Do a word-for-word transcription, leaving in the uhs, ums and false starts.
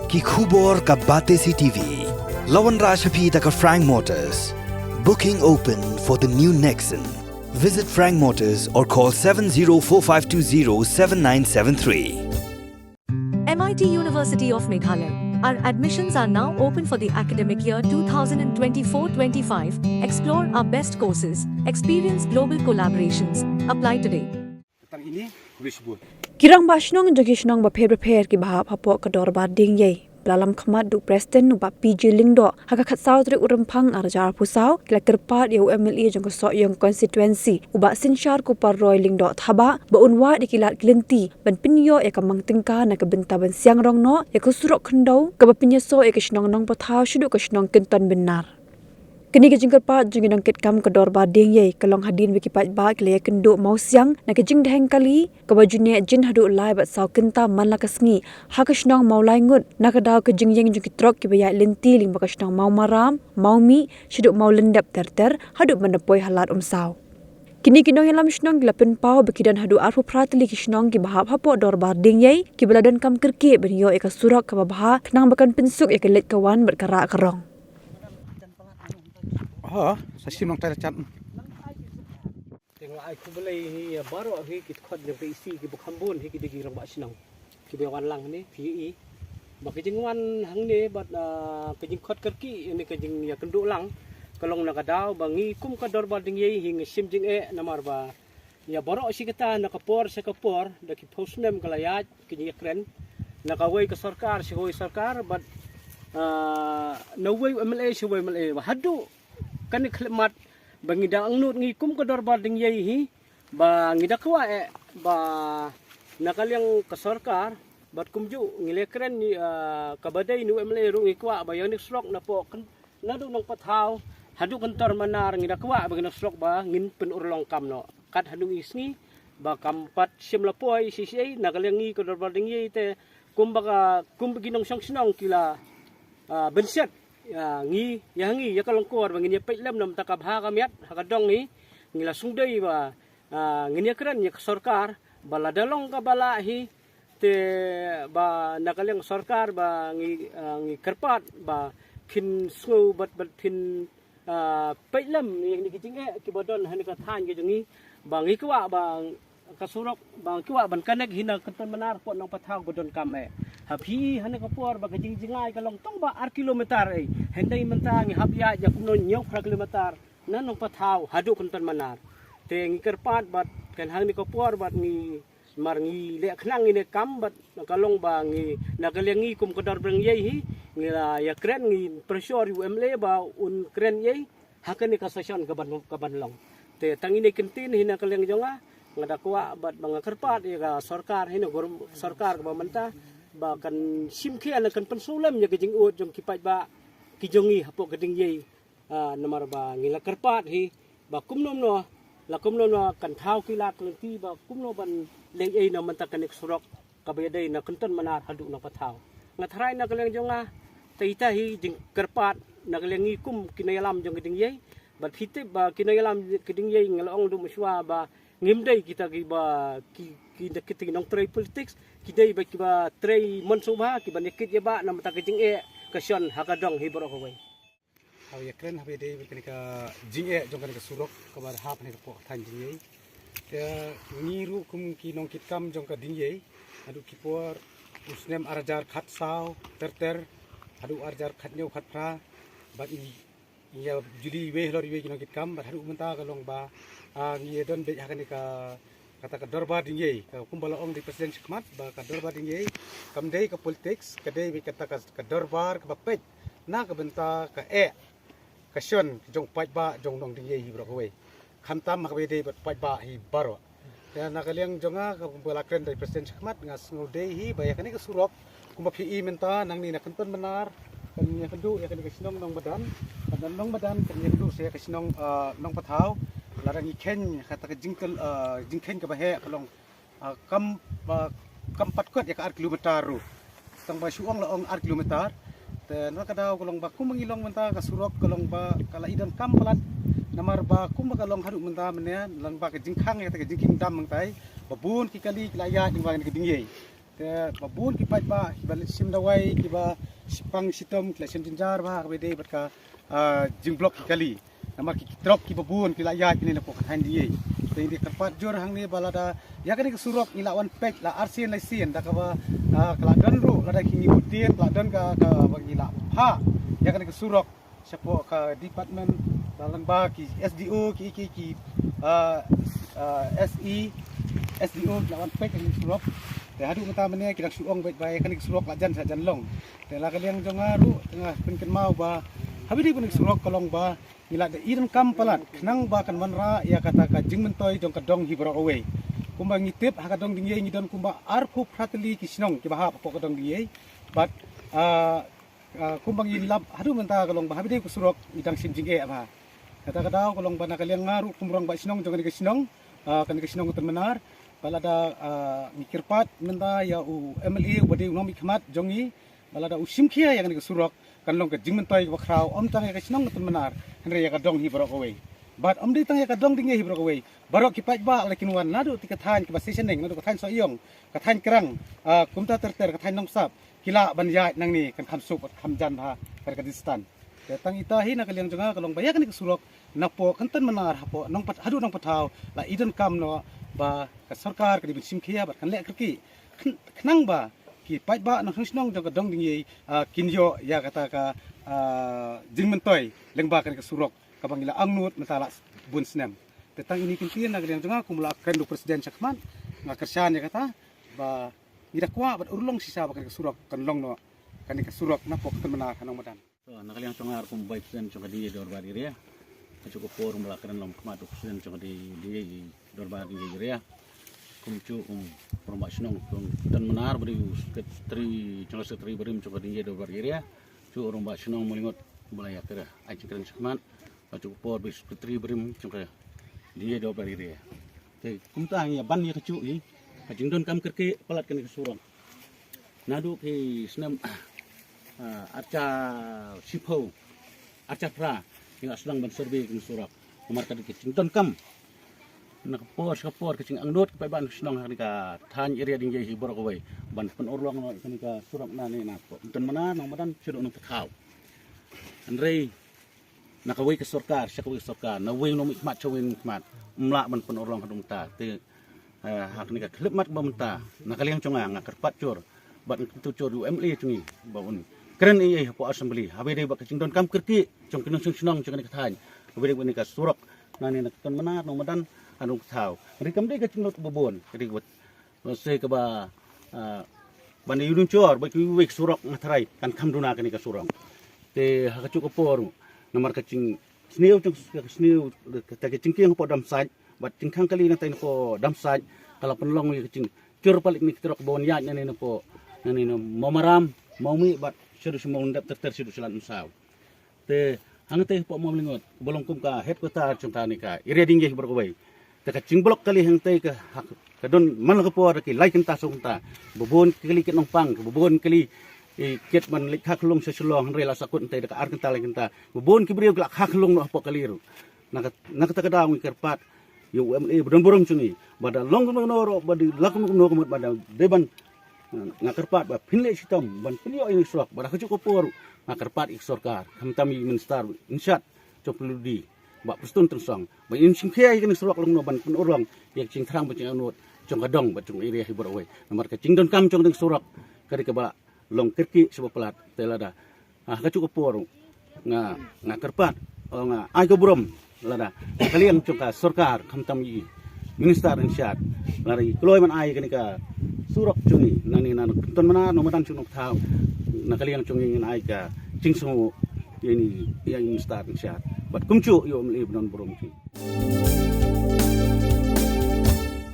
Ki khubor ka Batesi T V. La wanrah sha phi da ka Frank Motors. Booking open for the new Nexon. Visit Frank Motors or call seven zero four five two zero seven nine seven three. M I T University of Meghalaya. Our admissions are now open for the academic year two thousand twenty-four twenty-five. Explore our best courses, experience global collaborations. Apply today. Tang ini, wis bu. Ki rangbah shnong jong ki shnong bapher bapher kiba hap hapoh ka dorbar Diengiei ba la lam khmat da u President u Bah P J Lyngdoh ha ka khatsaw tarik u Rymphang arhajar arphew saw ki la kyrpad ïa u M L A jong ka Sohiong Constituency u Bah Synshar Kupar Roy Lyngdoh Thabah ba un wad ïa ki lad ki lynti ban pynïoh ïa ka mang tyngka na ka bynta ban siang rong noh ïa ka surok khyndew kaba pynïasoh ïa ka shnong Nongpathaw shaduh ka shnong Kynton Bynnar. Kane ka jingkyrpad jong ki nongkitkam ka dorbar Diengiei ka long hadien ba ki paidbah ki la ïakynduh mawsiang na ka jingdheng kali kaba ju neh jin haduh lai bad saw kynta man la ka sngi ha ka shnong Mawlaingut na ka daw ka jingïeng jong ki trok kiba ïaid lynti lyngba ka shnong Mawmaram, Mawmih, shaduh Mawlyndep ter ter haduh ban da poi ha Lad Umsaw. Kine ki nongïalam shnong ki la pynpaw ba ki don haduh arphew phra tylli ki shnong kiba hap hapoh dorbar Diengiei kiba la donkam kyrkieh ban ïoh ïa ka surok kaba bha khnang ba kan pynsuk ïa ka leit ka wan bad ka rah ka rong. Ha, sa shim nang tai la chat. Te nga ai khublei hi ïa baroh hi ki dkhot jong ka E C kiba kham bun hi ki dei ki rangbah shnong kiba wan lang hangne phi ïohi. Ba ka jingwan hangne bad ah, ka jingkhot kyrkieh ïa ka jingïakynduh lang ka long na ka daw ba ngi kum ka dorbar Diengiei hi nga shim jingeh namar ba ïa baroh shi katta na ka por sha ka por da ki phew snem ka la ïaid ka jingïakren na kawei ka sorkar sha kawei sorkar bad ah, na uwei u M L A sha uwei u M L A ba haduh kane ka khyllipmat ba ngi da angnud ngi kum ka dorbar Diengiei hi ba ngi da kwah eh ba na ka liang ka sorkar bad kumjuh ngi la kren ah, kaba dei na u M L A ruh ngi kwah ba ïa kane ka surok napoh Kyn- naduh Nongpathaw haduh Kynton Bynnar ngi da kwah ba kane ka surok ba ngin pynurlong kam noh. Kat haduh ngi sngi ba kam pat shim la poi shisha na ka liang ngi ka dorbar Diengiei te kumba ka kumba ki nongshong shnong ki la ah, bynshet ïa ngi ïa ngi ïa ka lyngkor ba ngin ïa peit lem na ka bynta ka bha ka miat ha ka dong hi ngi la sngewdei ba ah, ngin ïa kren ïa ka sorkar ba lada long kaba lah hi te ba na ka liang sorkar ba ngi ah, ngi kyrpad ba phin sngew bad bad phin ah, peit lem ïa kine ki jingeh kiba don ha kane ka thaiñ ka jong ngi ba ngi kwah ba ka surok ba ngi kwah ban connect hi na Kynton Bynnar hapoh Nongpathaw ba donkam eh. Ha phi ha kane ka por ba ka jingjngai ka long tang ba ar kilometer eh. Hynrei mynta ngi hap ïaid ïa kumno hynñiew phra kilometer na Nongpathaw haduh Kynton Bynnar. Te ngi kyrpad bad kan ha kane ka por bad ngi mar ngi leh khnang ïa kane ka kam bad ka long ba ngi na ka liang ngi kum ka dorbar Diengiei hi ngi la ïa kren ngi pressure ïa u M L A ba un kren ïa ha kane ka session ka ban ka ban long. Te tang ine i kyntien hi na ka liang jong nga nga da kwah bad ba nga kyrpad ïa ka sorkar hi na ka sorkar kaba mynta ba kan shim khia na kan pynsngewlem ïa ka jingud jong ki paidbah ki jong ngi hapoh ka Diengiei. Ah, namar ba ngi la kyrpad hi ba kumno kumno la kumno kumno kan thaw ki lad ki lynti ba kumno ban leh ei na mynta kane ka surok kaba ïadei na Kynton Bynnar haduh Nongpathaw. Nga tharai na ka liang jong nga te ita hi jingkyrpad na ka liang ngi kum ki nongïalam jong ka Diengiei bad phi tip ba ki nongïalam ka Diengiei nga la ong duh mynshuwa ba ngim dei kita kiba ki ki kita ki nongtrei politics ki dei ba kiba trei mynshuwa kiba ïakit ïabah na mynta ka jingeh ka shon ha ka dong hi baroh kawei. Haba ïakren haba ïadei bad kane ka jingeh jong kane ka surok kaba hap ha kane ka pdeng thaiñ Diengiei. Te ngi ruh kum ki nongkitkam jong ka Diengiei naduh ki por u snem ar hajar khatsaw ter ter haduh ar hajar khathynñiew khatphra bad ngi ïa juli iwei halor iwei ki nongkitkam bad haduh mynta ka long ba ah, ngi ïa don beit ha kane ka kata ka dorbar Diengiei ka kumba la ong da i president shakhmat ba ka dorbar Diengiei kam dei ka politics ka dei beit kata ka, ka dorbar kaba peit na ka bynta ka eh ka shon ka jong paidbah jong nong Diengiei hi baroh kawei. Khamtam ha kaba ïadei bad paidbah hi baroh. Te na ka liang jong nga ka kumba la kren da i president shakhmat nga sngewdei hi ba ïa kane ka surok kumba phi i mynta nangne na Kynton Bynnar kan ïakynduh ïa kane ka shnong Nongmadan. Kan don Nongmadan kan ïakynduh sa ïa ka shnong ah, Nongpathaw. Lada ngi kheiñ kata ka jingkyn ah, jingkheiñ kaba heh ka long ah, kam ah, kam pat kot ïa ka ar kilometer ruh. Tang ba shu ong la ong ar kilometer. Te na ka daw ka long ba kum ngi long mynta ka surok ka long ba ka la i donkam palat. Namar ba kum ba ka long haduh mynta mynne lang ba ka jingkhang ïa kata ka jingkheiñ dam mynta ba bun ki kali ki la ïaid lyngba kane ka Diengiei. Te ba bun ki paidbah kiba leit shim dawai, kiba shipang shitom, ki la shim jynjar bha kaba dei bad ka, ah, jingblok ki kali. Namar ki trok kiba bun ki la ïaid ne napoh ka thaiñ Dingïei. Te ngi dei kyrpad jur hangne ba lada ïa kane ka surok ngi la wan peit la arsien laisien da kaba, ah, ka la don ruh lada ki ngi butian ka la don ka, kaba ngi la phah ïa kane ka surok shapoh ka department, la lyngba ki S D O, ki, ki, ki, ah, ah, S E, S D O, la wan peit ïa kane ka surok. Te haduh mynta mynne ki dang shu ong beit ba ïa kane ka surok la jan sha jan long. Te na ka liang jong nga ruh nga pynkynmaw ba haba dei kane ka surok ka long ba ngi la da i donkam palat khnang ba kan wanrah ïa kata ka jingmyntoi jong ka dong hi baroh kawei. Kumba ngi tip ha ka dong Dingïei ngi don kumba arphew phra tylli ki shnong kiba hap hapoh ka dong Dingïei. Bad, ah, ah, kumba ngi lap haduh mynta ka long ba haba dei ka surok ngi dang shim jingeh bha. Kata ka daw ka long ba na ka liang nga ruh kum rangbah shnong jong kane ka shnong, ah, kane ka shnong Kynton Mynar, ba lada, ah, ngi kyrpad mynta ïa u M L A uba dei u nongmihkhmat jong ngi, ba lada u shim khia ïa kane ka surok kan long ka jingmyntoi kaba khraw ym tang ïa ka shnong Kynton Mynar hynrei ïa ka dong hi baroh kawei. Bad ym dei tang ïa ka dong Dingïei hi baroh kawei. Baroh ki paidbah lada kin wan naduh te ka thaiñ kaba shisha neng, naduh ka thaiñ Sohiong, ka thaiñ Krang, ah, kumta ter ter ka thaiñ Nongksap, ki lah ban ïaid nangne kan kham suk kan kham jan bha ka, ka distance. Te tang ita hi na ka liang jong nga ka long ba ïa kane ka surok napoh Kynton Mynar hapoh Nongpat-, haduh Nongpathaw la i donkam noh ba ka sorkar ka dei ban shim khia bad kan leh kyrkieh khnang ba ki paidbah nongshong shnong jong ka dong Dingïei, ah, kin ïoh ïa kata ka, ah, jingmyntoi lyngba kane ka surok kaba ngi la angnud mynta la bun snem. Te tang ine i kyntien na ka liang jong nga kum la kren u president shakhmat, nga kyrshan ïa kata ba ngi da kwah bad urlong shisha ba kane ka surok kan long noh, kane ka surok napoh Kynton Mynar ha Nongmadan. To, na ka liang jong nga ruh kum vice president jong ka Dingïei Dorbar Area, ha kajuh ka por ba la kren long khmat u president jong ka Dingïei Dorbar Dingïei Area, kumjuh kum rangbah shnong Kynton Mynar ba dei u secretary jong ka secretary barim jong ka Dingïei Dorbar Area, kumjuh rangbah shnong Mawlyngot ba la ïa kren ai jingkren shakhmat, ha kajuh ka por ba dei u secretary barim jong ka Dingïei Dorbar Area. Te kumta ngi ïa ban ïa kajuh hi ka jingdonkam kyrkieh palat kane ka surok. Naduh ki snem, ah, arhajar shiphew, arhajar phra, ngi la sdang ban survey kane ka surok. Namar ka dei ka jingdonkam na ka por sha ka por ka jingangnud ki paidbah nongshong shnong ha kane ka thaiñ area Dingïei hi baroh kawei ban pynurlong noh kane ka surok nangne na Kynton Mynar, Nongmadan shaduh Nongpathaw. Hynrei na kawei ka sorkar sha kawei ka sorkar, na uwei u nongmihkhmat sha uwei u nongmihkhmat, ym lah ban pynurlong haduh mynta. Te, eh, ha kane ka khyllipmat ba mynta na ka liang jong nga nga kyrpad jur bad nga kyntu jur ïa u M L A jong ngi ba un kren ei ei hapoh Assembly, haba ïadei bad ka jingdonkam kyrkieh jong ki nongshong shnong jong kane ka thaiñ, haba ïadei bad kane ka surok nangne na Kynton Mynar, Nongmadan ha Nongpathaw. Hynrei kam dei ka jinglut ba bun, ka dei kaba Lehse kaba, ah, ban ïa u nongshong bad kiwei ki surok nga tharai kan kham duna kane ka surok. Te ha kajuh ka por namar ka jingsniew, jong ka sniew, kata ka jingkieng hapoh Damsait bad jingkhang kali na tai napoh Damsait ka la pynlong ïa ka jingshur palat ïa kine ki trok ba wan ïaid nangne napoh, nangne na Mawmaram, Mawmih bad shaduh sha Mawlyndep ter ter shaduh sha Lad Umsaw. Te hangtei hapoh Mawlyngot ba long kum ka headquarter jong kane ka area Dingïei baroh kawei. Te ka jingblok kali hangtei ka, ha, ka don man la ka por da ki lai kynta saw kynta. Ba bun ki kali ki nongpang, ba bun ki kali, eh, kit ban leit kha khunlung sha Shillong, hynrei la sahkut hangtei da ka ar kynta lai kynta. Ba bun ki briew ki la kha khunlung noh hapoh kali ruh. Na ka, na kata ka daw ngi kyrpad ïa u M L A ba don burom jong ngi ba da long kumno kumno ruh, ba da la kumno kumno ka mut ba da dei ban, eh, nga kyrpad ba phin leit shitom ban pynïoh ïa u surok, ba da ha kajuh ka por nga kyrpad ïa ka sorkar, khamtam ïa u minister in charge jong P W D, Bah Prestone Tynsong, ba un shim khia ïa kane ka surok lano ban pynurlong ïa ka jingthrang bad jingangnud jong ka dong bad jong ka area hi baroh kawei. Namar ka jingdonkam jong kane ka surok ka dei kaba long kyrkieh shibun palat. Te lada ha kajuh ka por nga, nga kyrpad, oh, nga ai ka burom lada na ka liang jong ka sorkar, khamtam ïa u minister in charge, lada i kloi ban ai kane ka surok jong ngi nangne na Kynton Mynar, Nongmadan sha Nongpathaw, na ka liang jong ngi ngin ai ka jingsngew ïa ine, ïa u minister in charge bad kumjuh ïa u M L A ba don burom jong ngi.